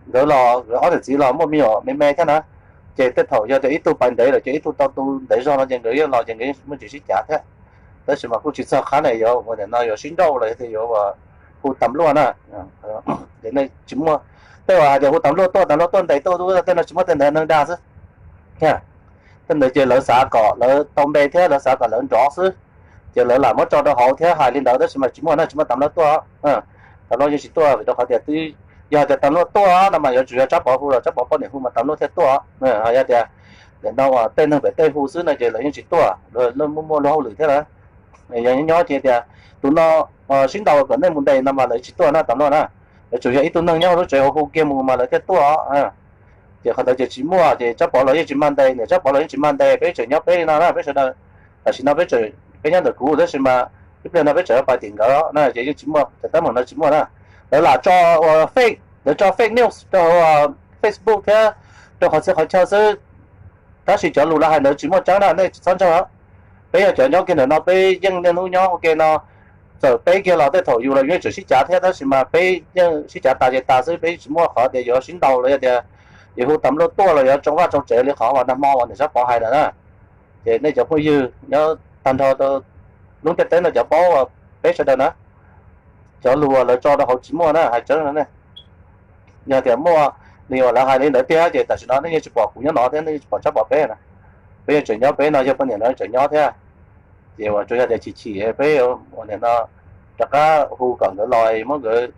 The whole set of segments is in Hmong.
nkawd los nkawd ob niam txiv los muaj me nyuam me me thiab na, ces tej thaum yog tias ib tug pais ntev lawm ces ib tug tau tu ntev zog no ces nkawd yeej los ces nkawd yeej muaj tsis sib cav thiab. Tab sis mas kuj tsis txog qhov ne yuav ua niam no yuav sib nrauj los yog tias yuav hu tas luaj na. Tsis muaj, tej uas hais tias hu tas luaj tuaj, tas luaj tuaj ntes tuaj, tej no tsis muaj, tej ntawd neeg dag xwb. Tej ntawd ces lawv xav kom lawv tau npe thiab lawv xav kom lawv nrov xwb, ces lawv lam muab tso rau hauv thiab hais li ntawd, tab sis mas tsis muaj na, tsis muaj tas luaj tuaj. Tas luaj yeej tsis tuaj vim rau qhov tias twb yog tias tas luaj tuaj no mas yuav tsum yog Tsab Pov hu los Tsab Pov poj niam hu mas tas luaj thiaj tuaj. Yog tias nim no uas tej neeg pem tej hu xwb no ces lawv yeej tsis tuaj, muaj muaj luag hauj lwm thiab lawm. Yog nyob nyob ces tias tus no sib ntaus kom nej mus ntes no mas lawv tsis tuaj na tas luaj na. Yuav tsum yog ib tug neeg nyob hauv lub tsev hu kiag mus mas lawv thiaj tuaj. Ces qhov ntawd ces tsis muaj, ces Tsab Pov los yeej tsis mag ntes, niam Tsab Pov los yeej tsis mag ntes, peb tseem nyob peb li no na peb sawv daws. Tam sim no peb tseem, peb nyob ntawm kuv tab sis mas ib pliag no peb tseem pais tim nkawd na, ces yeej tsis muaj, cov teeb meem no tsis muaj na. Lawv lam tso fake, lawv tso fake news rau hauv Facebook thiab rau qhov txhia qhov chaw xwb. Tab sis cov lus lawv hais ntawd tsis muaj tseeb na, nej tsis txhob ntseeg. Peb yog cov nyob kiag ntawm no peb yeej niaj hnub nyob ua ke no, txawm peb kiag los tej thaum yus los yuav tsum sib cav thiab, tab sis mas peb yeej sib cav tas ces tas xwb, peb tsis muaj qhov tias yuav sib ntaus los yog tias yuav hu tas luaj tuaj los yuav tsoo vaj tsoo tsev li qhov uas nag hmo uas niam Tsab Pov hais ntawd na. Ces nej cov phooj ywg nyob tag nrho lub ntiaj teb no cov paub peb sawv daws na, cov lus uas lawv tso rau hauv tsis muaj na, hais tseeb no ne. Yog tias muaj li uas lawv hais li ntawd tiag ces tam sim no nej yeej tsis pom kuv nyob no thiab nej yeej tsis pom Tsab Pov peb na. Peb yeej tseem nyob peb no, yog poj niam no tseem nyob thiab. Ces uas tsuas yog tias chim chim peb ua niam no rov qab hu kom nkawd los muab nkawd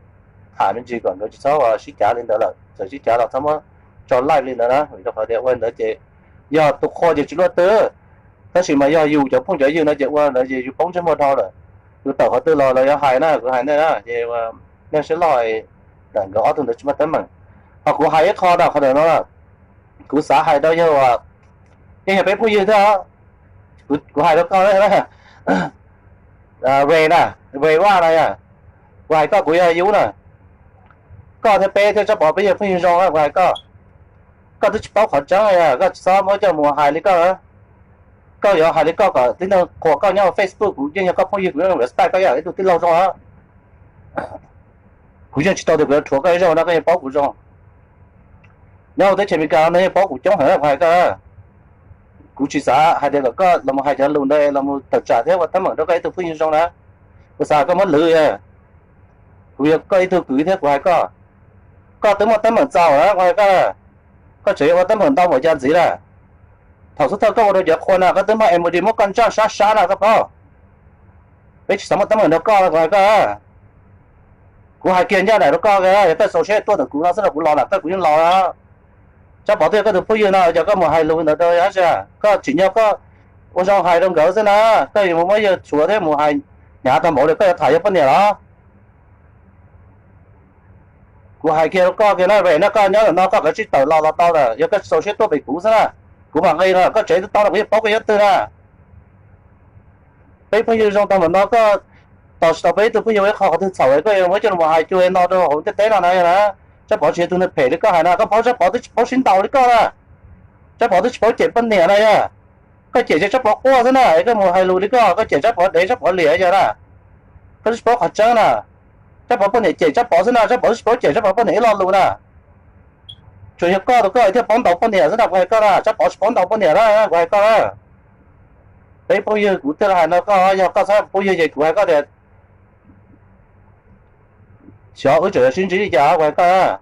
tham me ntsis kom nkawd tsis txhob sib cav li ntawd lawm, txawm sib cav los txhob muab tso live li ntawd na, vim rau qhov tias ua li ntawd ces yog tus qhua ces tsis luaj twg, tab sis mas yog yus cov phooj cov ywg no ces ua ntawd ces yus poob ntsej muag dhau lawm. Yus tawm qhov twg los lawv yuav hais na, kuv hais nej na, ces nej sib loj ntawm nkawd ob tug ntawd tsis muaj teeb meem. Ho kuv hais ib qho na, qhov ntawm no kuv xav hais rau yog uas yeej yog peb phooj ywg thiab, kuv hais rau koj, Ray na, Ray Vaj na yog, kuv hais koj, kuv yog Yub na, koj thiab peb thiab Tsab Pov peb yog phooj ywg zoo na, kuv hais koj, koj twb tsis paub qhov tseeb, koj tsis txhob muab coj mus hais li koj. Koj yuav hais li koj kom tib neeg qhuas koj nyob hauv Facebook, kuv yeej yog koj phooj ywg, kuv yeej respect koj, yog ib tug tij laug zoo. Kuv yeej tsis tau tias kuv yuav rhuav koj ib zaug no, koj yeej paub kuv zoo. Nyob hauv teb chaws Amelikas no yeej paub kuv coob heev, kuv hais koj. Kuv tsis xav hais tias kom koj los hais cov lus ntawd los tawm tsam thiab ua teeb meem rau koj ib tug phooj ywg zoo na. Kuv xav koj muab lwv. Kuv yog koj ib tug kwv thiab kuv hais koj, koj twb muaj teeb meem txaus na, kuv hais koj, koj tseem yuav ua teeb meem ntau npaum cas ntxiv na. Thaum xub thawj koj ua rau cov qhua no koj twb muab MD muab koj ntsaj sab sab na, koj paub. Peb tsis xav muaj teeb meem rau koj, kuv hais koj. Kuv hais kiag ncaj nraim rau koj, yog koj xaus siab tuaj ntawm kuv no xwb los kuv los lawm, koj kuv yeej los. Tsab Pov twb yog koj tus phooj ywg no, cas koj mus hais lus ntawd rau yawg dab tsi? Koj tsim nyog koj ua zoo hais rau nkawd xwb na. Koj yuav mus muab yawg tshuav thiab mus hais hnyav tag npaum li, koj yuav tham yog poj niam los? Kuv hais kiag rau koj kiag na, vim no koj nyob ntawm no koj kav tsij tawm los los tau lawm, yog koj xaus siab tuaj pem kuv xwb na. Kuv mam nqi no, koj tsev twb tau no kuv yeej paub koj nyob twg na. Peb phooj ywg zoo tag npaum no koj tos tsis tau peb ib tug phooj ywg ua ib qho qhov twg txhaum koj yuav muab coj los hais cuag no rau hauv ntiaj teb no na, yog na. Tsab Pov tsis yog tus neeg phem li koj hais na, koj paub Tsab Pov twb tsis paub sib ntaus li koj na. Tsab Pov twb tsis paub cem poj niam na yog. Koj cem Tsab Pov quaj xwb na, koj mus hais lus li koj, koj cem Tsab Pov dev Tsab Pov liam yog na. Koj twb tsis paub qhov tseeb na. Tsab Pov poj niam cem Tsab Pov xwb na, Tsab Pov twb tsis paub cem Tsab Pov poj niam ib lo lus na. Tsuas yog koj tus koj thiaj paub ntaus poj niam xwb na, kuv hais koj na, Tsab Pov tsis paub ntaus poj niam na, kuv hais koj na. Peb phooj ywg kuv thiaj li hais no koj, yog koj txhob phooj ywg ces kuv hais koj tias xyov wb tseem yuav sib ntsib li cas, kuv hais koj na.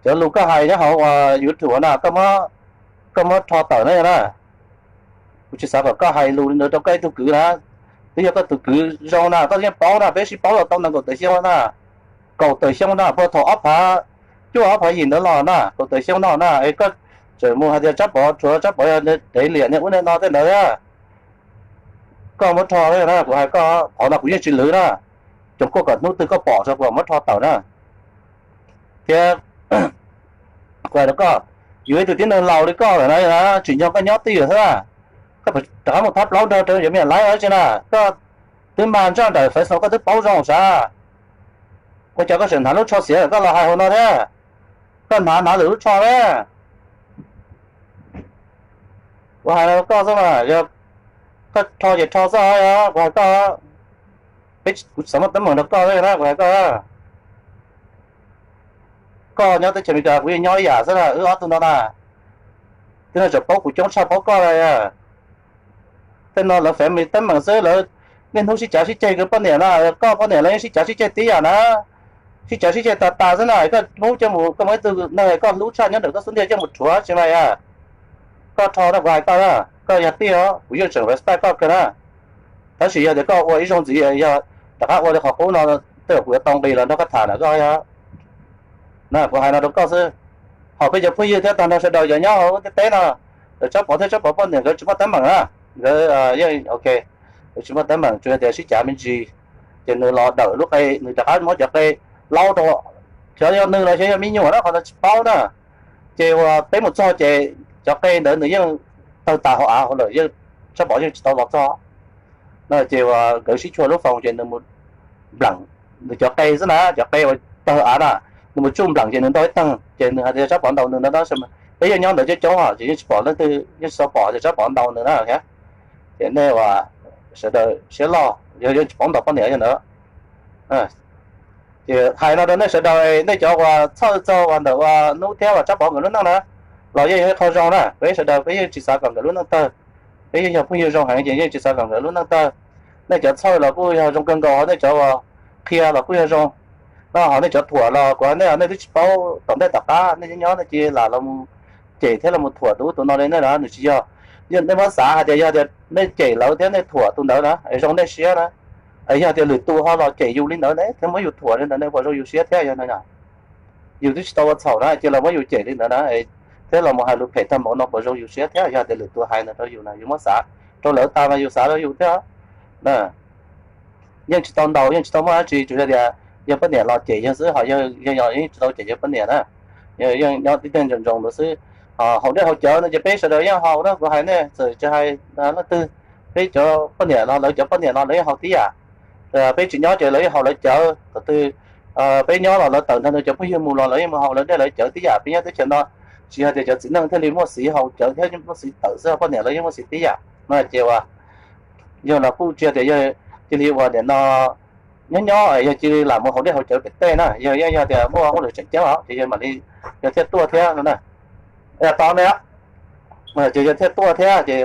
Cov lus koj hais nyob hauv YouTube na, koj muab rho tawm na yog na. Kuv tsis xav kom koj hais lus li ntawd rau koj ib tug kwv na. Twb yog koj tus kwv zoo na, koj yeej paub na, peb sib paub los tau nees nkaum tawm xyoo na. Kaum tawm xyoo na, puag thaum ob phav cuaj ob phav yim ntawd los na, kaum tawm xyoo no na, es koj tseem mus hais tias Tsab Pov rhuav, Tsab Pov yog dev liam niag ub niag no tej ntawd. Koj muab rho na, kuv hais koj, qhov no kuv yeej tsis lwv na. Coom kuaj kom hnub twg koj pom tso kuv muab rho tawm na. Thiab kuv hais rau koj, yus ib tug tib neeg laus li koj lawm na, tsim nyog koj nyob twj ywm xwb na. Koj rov qab mus thab plaub nrog rau cov me nyuam laib dab tsi na, koj twb mag ntsaj nraim Facebook koj twb paub zoo sav. Ua cas koj tseem hnav lub tsho xiav koj los hais hauv no thiab? Koj hnav hnav lwm lub tsho na. Kuv hais rau koj xwb mas, yog koj rho ces rho xwb, kuv hais koj, peb kuv tsis xav muaj teeb meem nrog koj na, kuv hais koj. koj nyob teb chaws Amelikas kuv yeej nyob ib yam xwb na, wb ob tug no na. Tej no tseem paub kuv coob tshaj paub koj li. Tej no lawv family teeb meem xwb, lawv niaj hnub sib cav sib ceg, koj poj niam na, koj poj niam los yeej sib cav sib ceg tib yam na. Sib cav sib ceg tas tas xwb na, koj muab coj mus, koj muaj ib tug neeg koj hlub tshaj nyob ntawm koj xub ntiag coj mus rhuav tsis mas yog koj rho na, kuv hais koj na, koj yog tij os, kuv yeej tseem respect koj kawg na. Tab sis yog tias koj ua ib zaug ntxiv yog rov qab ua li qhov qub no, tej zaum kuv yuav tau nqis los nrog koj tham na koj. Na kuv hais no rau koj xwb. Ho peb cov phooj ywg thiab tag nrho sawv daws cov nyob hauv lub ntiaj teb no, Tsab Pov thiab Tsab Pov poj niam nkawd tsis muaj teeb meem na, nkawd yeej ok, nkawd tsis muaj teeb meem, tsuas yog tias sib cav me ntsis, ces nws los dawm lub qe, nws rov qab muab cov qe laub rau, xyov yog nws los xyov yog me nyuam na, qhov no tsis paub na. Ces uas peb mus txog ces cov qe ntawd nws yeej tawg tas hauv av hauv lawm, yeej Tsab Pov yeej tsis tau los txog. No ces uas nkawd sib tshuam lub foos ces nws mus npleem nws cov qe xwb na, cov qe uas tawg av na, nws mus tsuj npleem ces nws ntaus ib teeg ces nws hais tias Tsab Pov ntaus nws ntawd na. Peb yeej nyob ntawd coob coob os, ces yeej tsis pom leej twg, yeej tsis tau pom tias Tsab Pov ntaus nws na. Ces nej uas sawv daws siab loj, yog yeej tsis paub ntaus poj niam yog ntawd. Ces hais no rau nej sawv daws, nej cov uas txhawj txog uas ntawm uas Nub thiab uas Tsab Pov nkawd lub neej na, los yeej yog ib qho zoo na, peb sawv daws peb yeej tsis xav kom nkawd lub neej tawg. Peb yeej yog phooj ywg zoo heev ces yeej tsis xav kom nkawd lub neej tawg. Nej cov txhawj los kuj yog zoo kawg nkaus, nej cov uas qhia los kuj yog zoo. No ho nej cov thuam los kuv hais nej, nej twb tsis paub tom ntej tom qab, nej nyob nyob nej cia lam los cem thiab los thuam tus ub tus no li nej na, nws tsis yog. Nej muab xav hais tias yog tias nej cem lawv thiab nej thuam tus ntawd na es zoo nej siab na, es yog tias lwm tus ho los cem yus li ntawd ne thiab muab yus thuam li ntawd ne puas zoo yus siab thiab yog no? Yus twb tsis tau ua txhaum na cia los muab yus cem li ntawd na, thiab los mus hais lus phem tag npaum no puas zoo yus siab thiab? Yog tias lwm tus hais ntawd rau yus na yus muab xav rau lawv tas mas yus xav rau yus thiab. Yeej tsis tau ntaus yeej tsis tau muaj dab tsi, tsuas yog tias yog poj niam los cem yawg xwb, ho yawg yeej tsis tau cem yawg poj niam na. Yeej nyob tib teg ntsoos ntsoos ntawd xwb. Ho haus dej haus cawv no ces peb sawv daws yeej haus na, kuv hais nej txawm tsis hais leej twg, peb cov poj niam los lawv cov poj niam los lawv yeej haus tib yam. Peb tsis nyob ces lawv yeej haus lawv cawv, thaum twg peb nyob los lawv tawm nrog nws cov phooj ywg mus los lawv yeej mus haus lawv dej lawv cawv tib yam. Peb nyob teb chaws no tsis yog tias cov txiv neej thiaj li muaj xiv haus cawv thiab muaj xiv tawm xwb, poj niam lawv yeej muaj xiv tib yam no ces uas yog los kuj tsis yog tias yog cia li uas nim no nyob nyob yog cia li lam mus haus dej haus cawv pem tej na, yog yeej yog tias muaj hauj lwm tseem ceeb os ces yog mam li yog thiaj tuaj thiab no na. Tod ne, ces yog thiaj tuaj thiab ces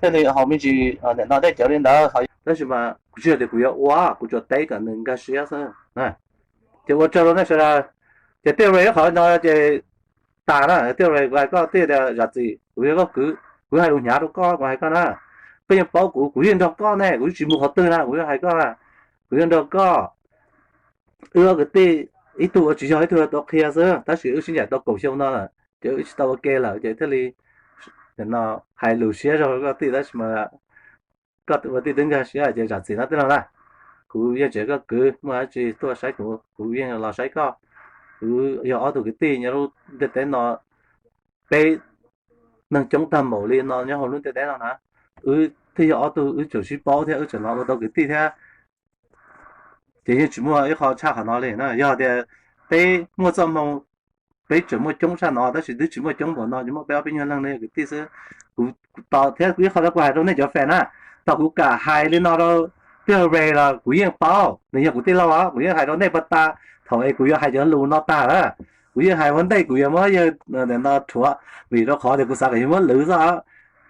thiaj li haus me ntsis nim no dej cawv li ntawd. Tab sis mas kuv tsis yog tias kuv yuav ua, kuv tsuas teb kom nws nkag siab xwb. Ces ua tsaug rau nej sawv daws. Ces tej re ib qhov no ces tas na, tej re kuv hais koj tej tias zam txim, kuv yog koj kwv, kuv hais lus hnyav rau koj, kuv hais koj na, koj yeej paub kuv, kuv yeej nrog koj ne, kuv tsis mus qhov twg na, kuv yeej hais koj, kuv yeej nrog koj. Wb ob kwv tij, ib tug ua tsis yog ib tug tau qhia xwb, tab sis wb sib ncaim tau kaum xyoo no lawm ces wb tsis tau ua ke lawm ces thiaj li no hais lus siab zog rau koj tij, tab sis mas koj ua tij twb nkag siab ces zam txim no tej no na. Kuv yeej tsis yog koj kwv, muaj dab tsi tuaj saib kuv, kuv yeej los saib koj. Kuv yog ob tug kwv tij nyob lub ntiaj teb no, peb neeg coob tag npaum li no nyob hauv lub ntiaj teb no na, wb thiaj yog ob tug wb tseem sib paub thiab wb tseem los ua tau kwv tij thiab. Ces yeej tsis muaj ib qho tshaj qhov no li na. Yog tias peb muaj txoj hmoo, peb tseem muaj coob tshaj no tab sis twb tsis muaj coob npaum no, ces muaj peb ob peb nyuag leeg no yog kwv tij xwb. Kuv tos thiab kuv ib qho rau kuv hais rau nej cov fans na, tos kuv kam hais li no rau tej re los kuv yeej paub nws yog kuv tij laug os, kuv yeej hais rau nej puag ta. Thaum es kuv yuav hais cov lus no tag lawm, kuv yeej hais ua ntej kuv yuav muab yawg no rhuav, vim rau qhov tias kuv xav kom yawg muab lwv xwb.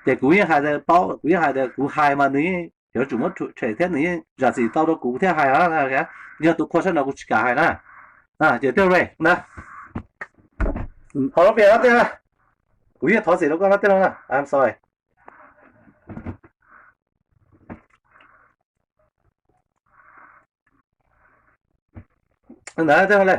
Ces kuv yeej hais tias paub, kuv yeej hais tias kuv hais mas nws yeej yuav tsum muab them thiab nws yeej zam txim tau rau kuv thiaj hais. Yog tus qhua sab no kuv tsis kam hais na. Ces tej re na, qhov no pias no tej, kuv yeej thov txim rau koj no tej no na, I'm sorry. Ntawd tej no le,